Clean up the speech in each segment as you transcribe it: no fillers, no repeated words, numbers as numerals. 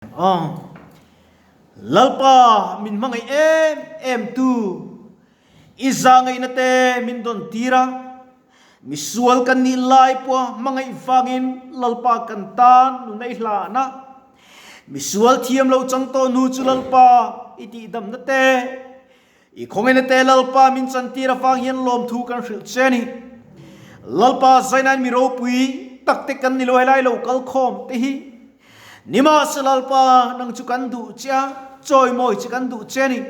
Aw. Lalpa min hmangaih em em tu, i zahngaihna te min dawn tir a, misual kan nih lai pawha hmangaih vangin Lalpa kan tan nuna i hlan a, misual thiam lo chang tawh hnu chu Lalpa i tihdamna te, i khawngaihna te Lalpa min chantir avang hian lawmthu kan hrilh che a ni. Lalpa zainain mi ropui tak te kan ni lo helai lo kal khawm te hi. Nimahse Lalpa nang chu kan duh che a, chawimawi che kan duh che a ni.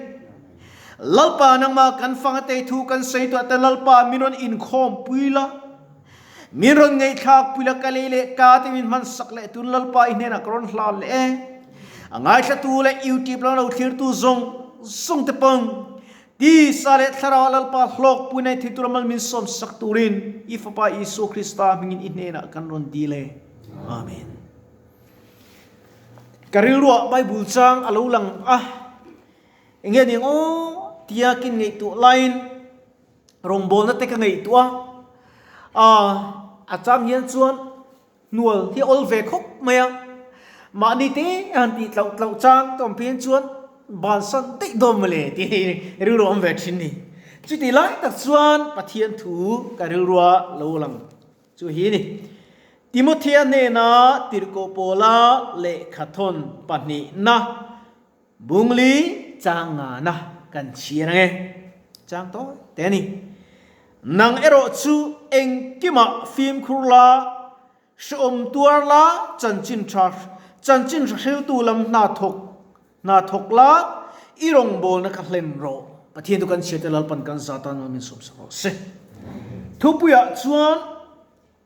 Lalpa nangmah kan fang a tei thu kan sawi tuah te Lalpa min rawn inkhawm pui la, min rawn ngaihthlak pui la ka lei leh ka te min hman sak leh tun Lalpa i hnenah ka rawn hlan leh e. A ngaithlatu leh YouTube lam lo thlirtu zawng zawng te pawng tisa leh thlarau ah Lalpa hlawk pui nei thei tura mal min sawm sak turin i Fapa Isua Krista hmingin i hnenah kan rawn dil e. Amen. Ka rilruah Bible chang a lo lang a, enge ni ang aw tia kin ngaihtuah laiin rawngbawlna te ka ngaihtuah a, a chang hian chuan hnual hi a awl ve khawp mai a, mahni te han tih tlauh tlauh chang te awm phei hian chuan bansan daih dawn mawle tih hi rilru a awm ve thin ni. Chutih lai tak chuan Pathian thu ka rilrua lo lang Chu hi ni. Timothea hnena tirhkoh pawla lehkhathawn pahnihna bungli chang ngana kan chhiar ang e. Chang tawi te a ni. Nang erawh chu engkimah fimkhur la, hrehawm tuar la, chanchin tha chanchin hra hriltu lam hna thawk hna thawk la, i rawngbawlna kha hlen rawh. Pathian chu kan chhiate Lalpan kan za tan min sawmsak rawh se. Thupuiah chuan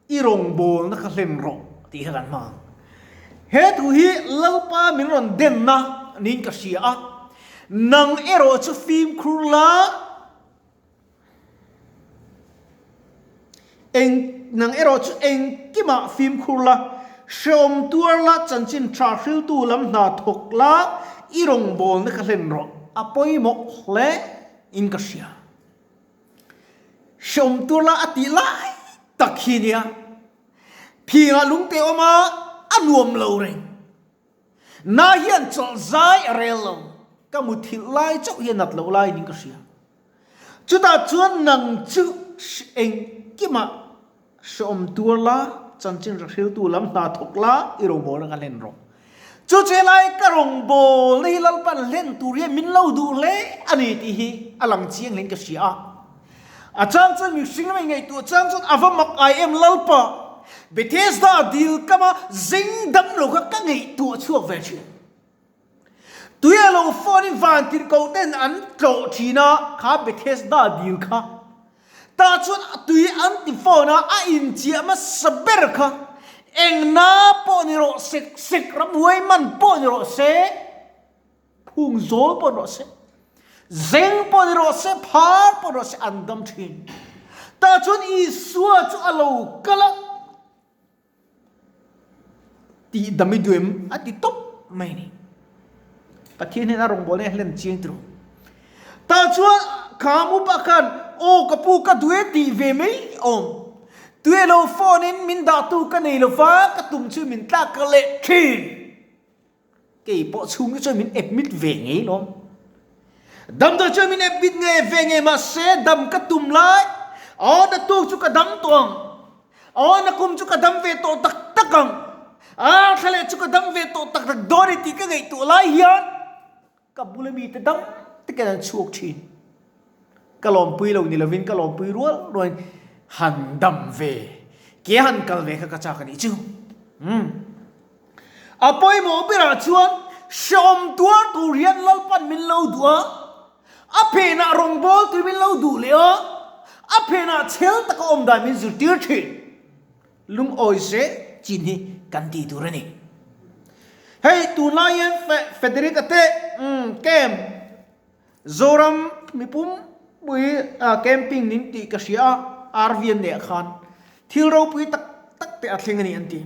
i rawngbawlna kha hlen rawh tih kha kan hmang. He thu hi Lalpa min rawn denna niin ka hria a, nang erawh chu fimkhur la, Eng nang erawh chu engkimah fimkhur la, hrehawm tuar la, chanchin tha hriltu lam hna thawk la, i rawngbawlna kha hlen rawh. A pawimawh hle in ka hria. Hrehawm tuar la a tih lai tak hi nia. Phingah lungte awm a, a nuam lo reng. Na hian chawlh zai a rel lo, ka muthilh lai chauh hian nat loh lai niin ka hria. Chutah chuan nang chu engkimah hrehawm tuar la, chanchin rahriltu lam hna thawk la, i rawngbawlna ka hlen rawh. Chu che lai ka rawngbawlna hi Lalpan hlen tur hian min lo duh hle a ni tih hi a lang chiang hlein ka hria a. A chang chuan mihring lam inngaihtuah chang chuan a va mak ai em Lalpa, Bethesda dil kama zing dam lo kha ka ngaihtuah chhuak ve thin. Tui a lo phone in van tirhkoh ten an tlawh thin a, kha Bethesda dil kha. Tah chuan tui an ti phone a, a inchiah hmasa ber kha eng na pawh ni rawh sek sek ramhuai man pawh ni rawh se, Phung zawl pawh rawh se, zeng pawh ni rawh se, phar pawh rawh se an dam thin. Tah chuan Isua chu a lo kal a, tih dam i duh em? A ti tawp mai a ni. Pathian hian a rawngbawlna hi a hlen chiang tiraw. Tah chuan kha upa khan, Aw ka pu ka duh e tih ve mai awm. Tui lo phone in min dahtu ka nei lova, ka tum chu min tlak ka leh thin. Kei pawh chhung hi chuan min admit ve ngei lawm. Damdawi chuan min admit nge ve ngei mahse dam ka tum lai aw na tuk chu ka dam tawh ang aw na kum chu ka dam ve tawh tak tak ang a thla leh chu ka dam ve tawh tak tak dawn e tih ka ngaihtuah lai hian Ka bula mite dam takin an chhuak thin. Ka lawmpui lo ni lovin ka lawmpui rual rualin han dam ve, ke han kal ve kha ka chak a nih chu. Umm. A pawimawh berah chuan hrehawm tuar tur hian Lalpan min lo duh a, a phenah rawngbâwl tur min lo duh leh a, a phenah chhel taka awm dan min zirtir thin. Lungawi zel chin hi kan tih tur a ni. Hei tunlai hian Frederick a te camp Zoram mipum pui camping nin tih ka hria a, RV an neih ah khan thil ropui tak tak te a thleng a ni an ti.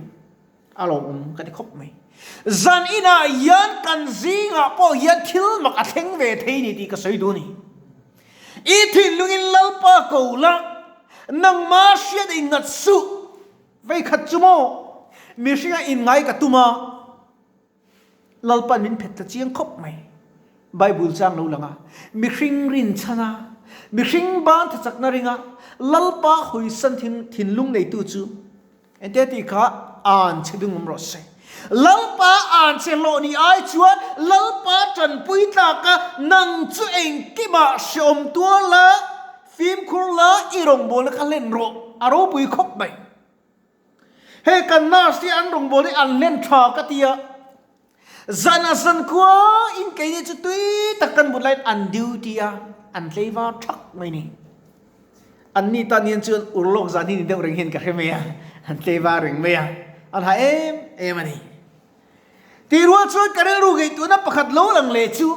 A lawmawm ka ti khawp mai. Zan inah hian kan zingah pawh hian thil mak a thleng ve thei ni tih ka sawi duh a ni. I thinlungin Lalpa ko la, nangma hriat in ngat suh. Vei khat chu maw? Mihringa inngai ka tum a. Lalpan min phet ta chiang khawp mai. Bible chang lo lang a, mihring rinchhan a, mihring ban thachakna ringa Lalpa hawisan thinlung neitu chu Engtia tih kha an che ding awm rawh se. Lalpa an che hlawh ni ai chuan Lalpa tanpui tlak a, nang chu engkimah hreawm tuar la, fimkhur la, i rawngbawlna kha hlen rawh, a ropui khawp mai. Hei kan nurse te an rawngbawlna hi an hlen tha ka ti a, zan a zan khua in keini chu tui tak kan but laiin an duty a, an tleivar thak mai ni. An ni tan hian chuan urlawk zan hi ni deuh reng hian ka hre mai a, an tleivar reng mai a, an ha em em a ni. Tih rual chuan ka rilru ngaihtuahna pakhat lo lang leh chu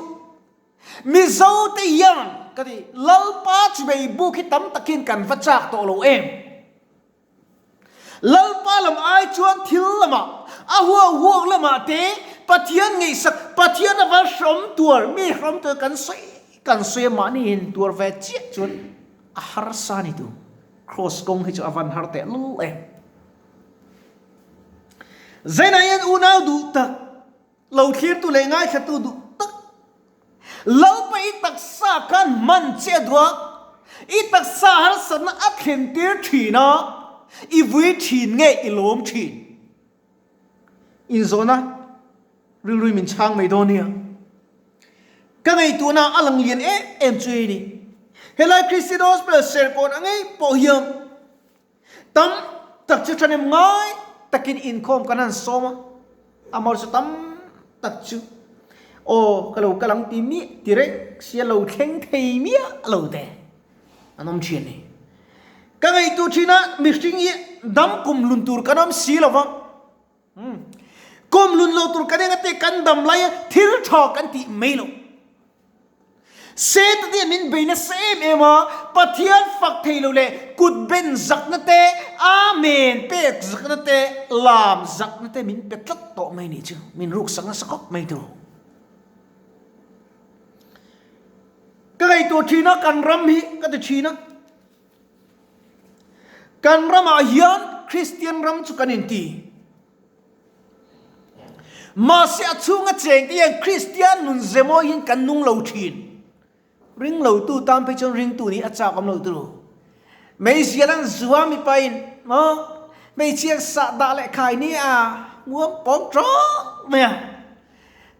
Mizo te hian ka ti Lalpa chubei buk hi tam takin kan va chak tawh lo em? Lalpa lam ai chuan thil lamah, a huau huau lamah te Pathian ngaihsak, Pathian a va hrawm tuar, mi hrawm tuar kan sawi kan sawi a mahni in tuar ve chiah chuan a harsa ni tu. Kraws kawng hi chu a van har teh lul em. Zainah hian unau duh tak Lo thlirtu leh ngaithlatu duh tak Lalpa i taksa khan hman che a duh a, i taksa harsatna a thlen tir thin a, i vui thin nge i lawm thin? Inzawhna rilrui min chhang mai dawn nia. Ka ngaihtuahna a lang lian em em chu hei ni. Helai Christian Hospital Serkawn a ngei pawh hian Tam tak chu thahnem ngai takin inkhawm kan han sawm a, amah chu tam tak chu aw ka lo kal ang ti miah ti reng sia lo thleng thei miah lo te an awm thin a ni. Ka ngaihtuah thin a, mihring hi dam kum lun tur kan awm si lo va, kum lun lo tur kan eng ate kan dam lai a thil tha kan tih mai lo. Satan hian min bei nasa em em a, Pathian fak thei lo leh kut ben zakna te, Amen pek zakna te, lam zakna te min pe tlat tawh mai nih chu, min ruksak nasa khawp mai tur. Ka ngaihtuah thin a, kan ram hi ka ti thin a, kan ramah hian Kristian ram chu kan inti. Mahse a chhunga chengte hian Kristian nun ze mawi hian kan nung lo thin. Ring lotu tan phei chuan ringtu nih a chak awm lo turu. Meizial an zua mipain maw hmeichhia sah dah leh khai ni a muang pawng tawk mai a.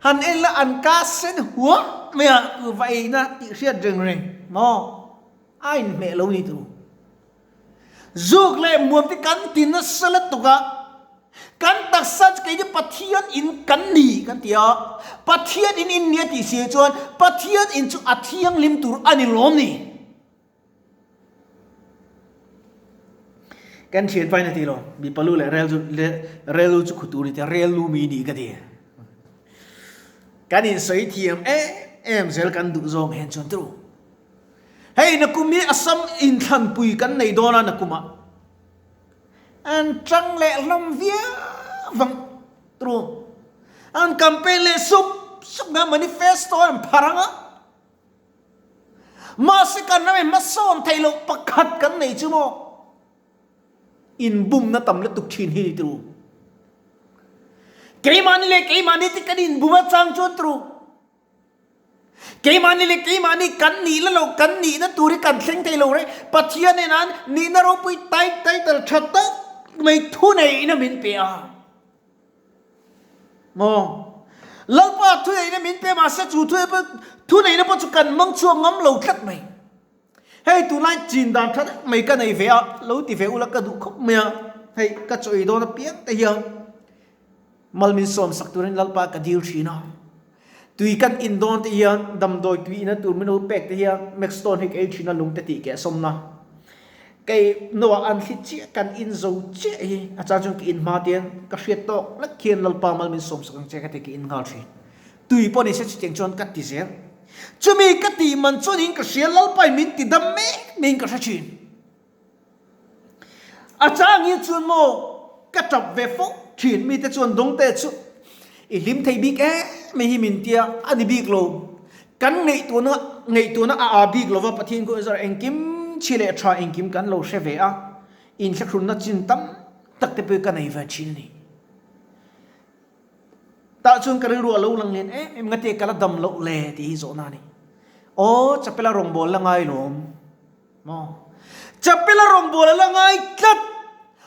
Han en la an ka sen huah mai a kuhva eina tih hriat reng reng maw a inhmeh lo ni turu. Zuk leh muam te kan ti nasa lutuk a, kan taksa chu keini Pathian in kan ni kan ti a, Pathian in in nia tih si chuan Pathian in chu a thianghlim tur a ni lawm ni? Kan thian pain a ti lo, mipa lu leh rel chu rel lu chu khu tur ni tia rel lu mi ni ka ti. Kan insawi thiam em em zel kan duh zawng hen chuan turu. Hei nakum hi Assam inthlanpui kan nei dawn a nakumah an tang leh hlawm viau vang tru. An campaign leh sup sup nga manifesto an phar ang a. Mahse kan ram in hmasawn theih loh pakhat kan nei chu maw inbumna tam lutuk thin hi ni tru. Keimahni leh keimahni te kan inbum a chang chuan tru. Keimahni leh keimahni kan nih la lo, kan nihna tur hi kan thleng thei lo reng. Pathian nen an nihna ropui tai title tha tak mai thuneihna min pe a. Maw? Lalpa thuneihna min pe mahse chu thuneihna pawh chu kan hmang chhuak ngam lo tlat mai. Hei tunlai chin dan tha deuh mai ka nei ve a, lo ti ve ula ka duh khawp mai a. Hei ka chaw ei dawn apiang te hian Mal min sawmsak turin Lalpa ka dil thin a. Tui kan in dawn te hian damdawi tui ina tur min lo pek te hian Maxstone hi ka ei thin a lung te tih keh sawmna. Kei noah an thli chiah kan in zo chiah hi a chang chuan ka in hma te hian ka hriat tawk lek hian Lalpa mal min sawmsak ang che ka ti ka in nghal thin. Tui pawh ni se chutiang chuan ka ti zel. Chumi ka tih man chuan in ka hria Lalpa in min ti dam mek niin ka hre thin. A chang hi chuan maw ka tap ve fo thin mite chuan dawngte chu i hlim thei bik em mai hi min tia a ni bik lo. Kan ngaihtuahna ngaihtuahna a aa bik lova Pathian kawng zar engkim chhi leh tha engkim kan lo hre ve a, inthlahrunna chin tam tak te pawh ka nei ve thin a ni. Tah chuan ka rilru a lo lang lian em em ngate ka la dam loh le tih hi zawhna a ni. Aw, chapela rawngbâwl la ngai lawm maw? Chapela rawngbâwl a la ngai tlat!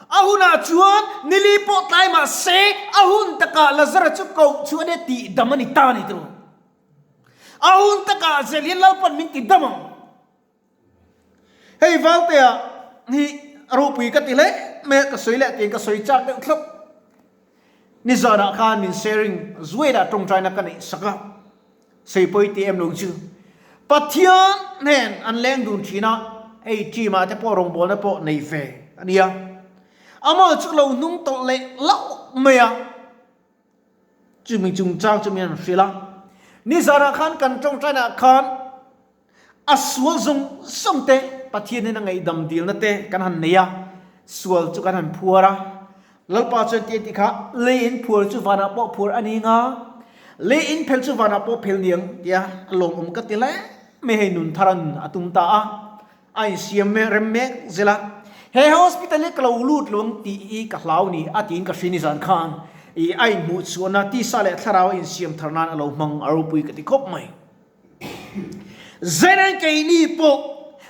A hunah chuan nili pawh tlai mah se a hun takah Lazara chu koh chu a nia tih dam a ni ta a ni tiraw? A hun takah zel hian Lalpan min ti dam ang. Hei Valtea hi ropui ka ti hle mai a, ka sawi leh tiin ka sawi chak deuh thlap. Nizanah khan min sharing zuaila tawngtaina ka neih sak a, sawi pawi ti em lo chu. Pathian hnen an leng dun thin a, hei team ah te pawh rawngbawlna pawh nei ve a nia. Amah chu lo hnung tawlh leh hlauh mai a. Chumi chungchang chu min han hrilh a, nizanah khan kan tawngtainaah khan a sual zawng zawng te Pathianin a ngaihdam dilna te kan han nei a, sual chu kan han phuar a. Lalpa chuan ti a ti kha, lei in phuar chu vanah pawh phuar a ni nga, lei in phel chu vanah pawh phel niang tia a lawmawm ka ti hle mai hei nun thar a nun a tum ta a. A insiam mek rem mek zel a, He hospital hi ka lo lut lo ang tih hi ka hlau ni a tiin ka hria nizan khan i a inhmuh chhuahna tisa leh thlarau a insiam thar nan a lo hmang a ropui ka ti khawp mai. Zenan keini pawh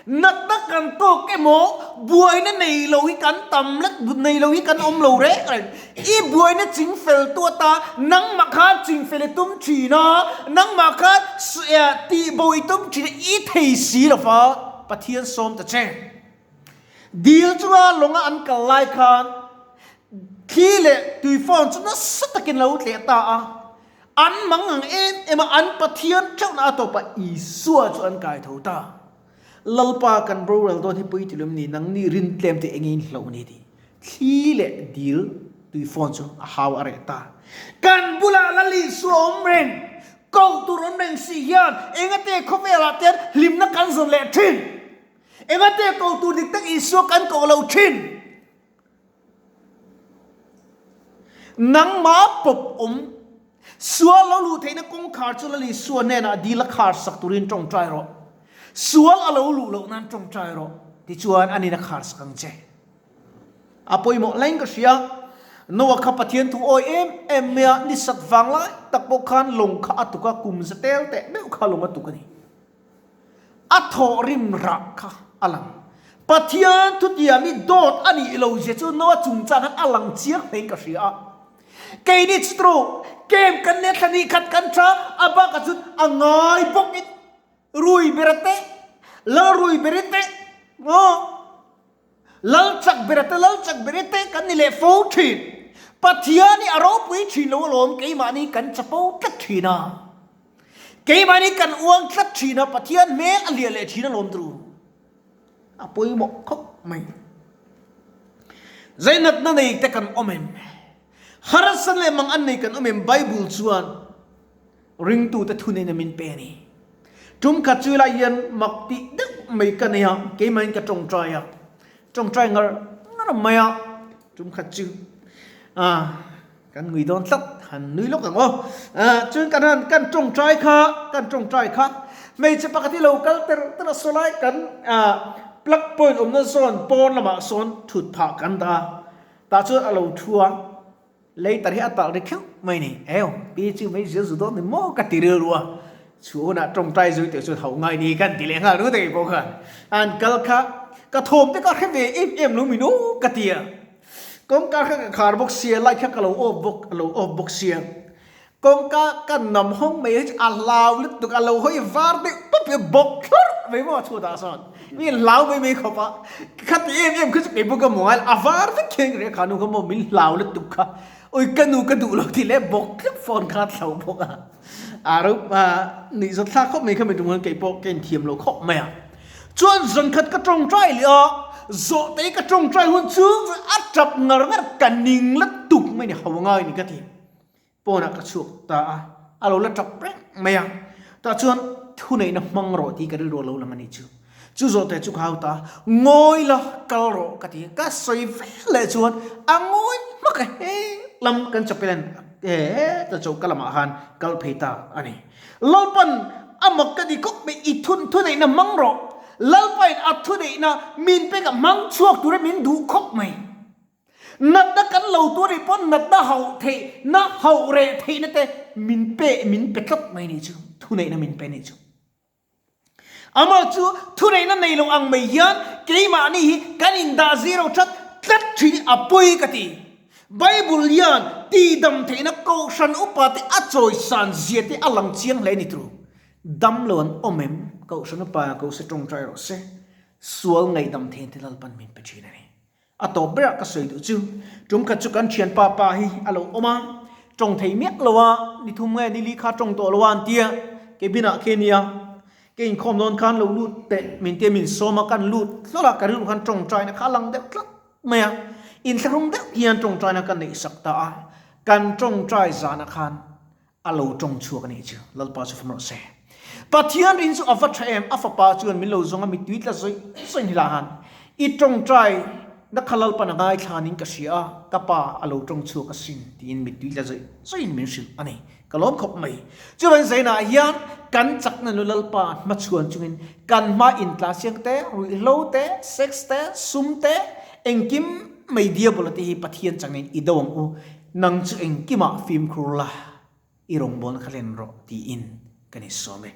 natna kan tawk emaw buaina nei lo hi kan tam let nei lo hi kan awm lo reng reng. I buaina chingfel tu ata nangmah khan chingfel i tum thin a, nangmah khan tihbo i tum thin a, i thei si lo va, Pathian sawm ta che. Dil chunga lawnga an kal lai khan thli leh tuifawn chu nasa takin lo tleh ta a, an mang ang em em a, an Pathian theuhna a tawpah Isua chu an kai tho ta. Lalpa kan boral dawn hi pui ti lawm ni, nangni rin tlem te engin hlauh ni tih. Thli leh dil tui phone chu a hau a reh ta. Kan bulah Lal Isua awm reng, koh tur awm reng si hian engate khawvelah te hlimna kan zawn leh thin. Engate koh tur dik tak Isua kan koh lo thin. Nangmah pawp awm, sual lo luh theihna kawngkhar chu Lal Isua hnenah dil a khar sak turin tawngtai rawh. Sual a lo luh loh nan tawngtai rawh, tichuan anin a khar sak ang che. A pawimawh hleng ka hria. Noah kha Pathian thu awi em em mai a, ni sat vang lai tak pawh khan lawng kha a tuk a, kum za tel teh meuh kha lawng a tuk a ni. A thawh rim rah kha a lang. Pathian thutiam hi dawt a nih lo zia chu Noah chungchang khan a lang chiang hlein ka hria a. Keini chu tawh kem kan nia thla nih khat kan tha, a bakah chuan a ngai bawkin rui bera te, lal rui beri te, aw. Lal chak ber ate lal chak ber ite kan ni leh fo thin. Pathian hi a ropui thin lo alawm keimahni kan chapo tlat thin a. Keimahni kan uang tlat thin a Pathian hmel a liah leh thin alawm turu. A pawimawh khawp mai. Zainatna nei te kan awm em? Harsa leh mang an nei kan awm em? Bible chuan Ringtute thuneihna min pe a ni. Tum khat chu helai hian mak tih deuh mai ka nei a, keimahin ka tawngtai a, tawngtai ngar ngar mai a, tum khat chu ah kan ngui dawn tlat, han nui lawk ang aw. Ah chuan kan han kan tawngtai kha, kan tawngtai kha hmeichhe pakhat hi lo kal ter ter a saw lai kan ah plug point awmna zawn pawn lamah sawn thut phah kan dah a, tah chuan a lo thu a. Later hi a talh ri kheuh mai ni. Eo, pi chu mai zil zu dawn ni maw ka ti rilru a. Chhuah hunah tawngtai zui teh chuan hauh ngai ni kan ti leh nghal rut a keipawh khan. An kal kha ka thawm te ka hre ve em em lo min aw ka ti a. Kawngka kha ka khar bawk sia, light kha ka lo off bawk, a lo off bawk sia. Kawngka ka nam hawng mai hi chu a hlau lutuk, a lo hawi var deuh pawp hi a bawk thlawrh mai maw chhuatah sawn. Mi hlau mai mai khawp a, khati em em kha chu kei pawh ka hmu ngai lo, a var vek khian ka ring a, kha nu kha maw min hlau lutuk kha, ui ka nu ka duh lo tih leh bawk thlawp phone kha a thlo bawk a, a ro nuih zawt thlak khawp mai kha mi tum khan kei pawh ka inthiam lo khawp mai a. Chuan zan khat ka tawngtai leh a, zawhte ka tawngtai hun chung chuan a tap ngar ngar ka ning lutuk mai ni, ho ngai ni ka ti. Pawnah ka chhuak ta a, a lo la tap reng mai a. Tah chuan thuneihna hmang rawh tih ka rilru a lo lang a nih chu. Chu zawhte chu ka hau ta a, ngawi la kal rawh ka ti. Ka sawi vel leh chuan a ngawi hmak a, he lam kan chapel he ta choka lamah khan kal phei ta a ni. Lalpan a mak ka ti khawp mai, i thuneihna hmang rawh. Lalpain a thuneihna min pek a hmang chhuak tura min duh khawp mai. Natna kan lo tuar rih pawn natna hauh theih na hauh reh theihna te min pe min pe tlat mai nih chu, thuneihna min pe nih chu. Amah chu thuneihna nei lo ang mai hian keimahni hi kan indah zero that tlat thin hi a pawi ka ti. Bible hian tihdam theihna kohhran upa te a chawisan zia te a lang chiang hle ni turu. Dam lo an awm em? Kohhran upa ko se tawngtai rawh se. Sual ngaihdam theihna te Lalpan min pe thin a ni. A tawp berah ka sawi duh chu, tum khat chu kan thianpa pa hi a lo awm a, tawng thei miah lo a, ni thum nge ni li kha tawng tawh lo a an tia, cabin ah khi a nia, ka inkhawm dawn khan lo lut teh min tia min sawm a, kan lut hlawlh a, ka rilru khan tawngtaina kha a lang deuh tlat mai a, inthlahrung deuh hian tawngtaina ka neihsak ta a, kan tawngtai zanah khan A lo tawng chhuak a nih chu, Lalpa chu fam rawh se. Pathian rin chu a va tha em, a fapa chuan min lo zawng a, mittui tla zawih zawih ni lah han. I tawngtai na kha Lalpan a ngaithlanin ka hria a, ka pa a lo tawng chhuak asin tiin mittui tla zawih zawihin min hrilh a ni. Ka lawm khawp mai. Chuan Zainah hian kan chakna nu Lalpa hmachhuan chungin kan hma intla siang te, ruihhlo te, sex te, sum te, engkim mai diabola te hi Pathian changin i do ang u. Nang chu engkimah fimkhur la, i rawngbawlna kha hlen rawh tiin kan insawm e.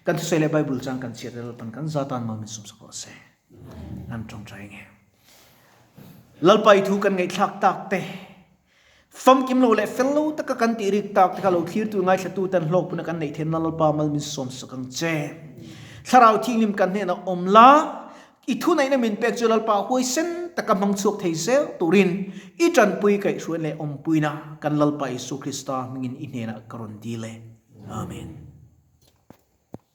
Kan thusawi leh Bible chuan kan chhiat leh Lalpan kan za tan mal min sawmsak rawh se. An tawngtai nge. Lalpa i thu kan ngaihthlak tak te, famkim lo leh fel lo taka kan tih rik tak te kha lo thlirtu ngaithlatu ten hlawkpuna kan neih theihna Lalpa mal min sawmsak ang che. Thlarau Thianghlim kan hnenah awm la, I thuneihna min pek chu Lalpa huaisen taka hmang chhuak thei zel turin i tanpui kaihhruain leh awmpuina kan Lalpa Isu Krista hmingin i hnenah ka rawn dil e. Amen.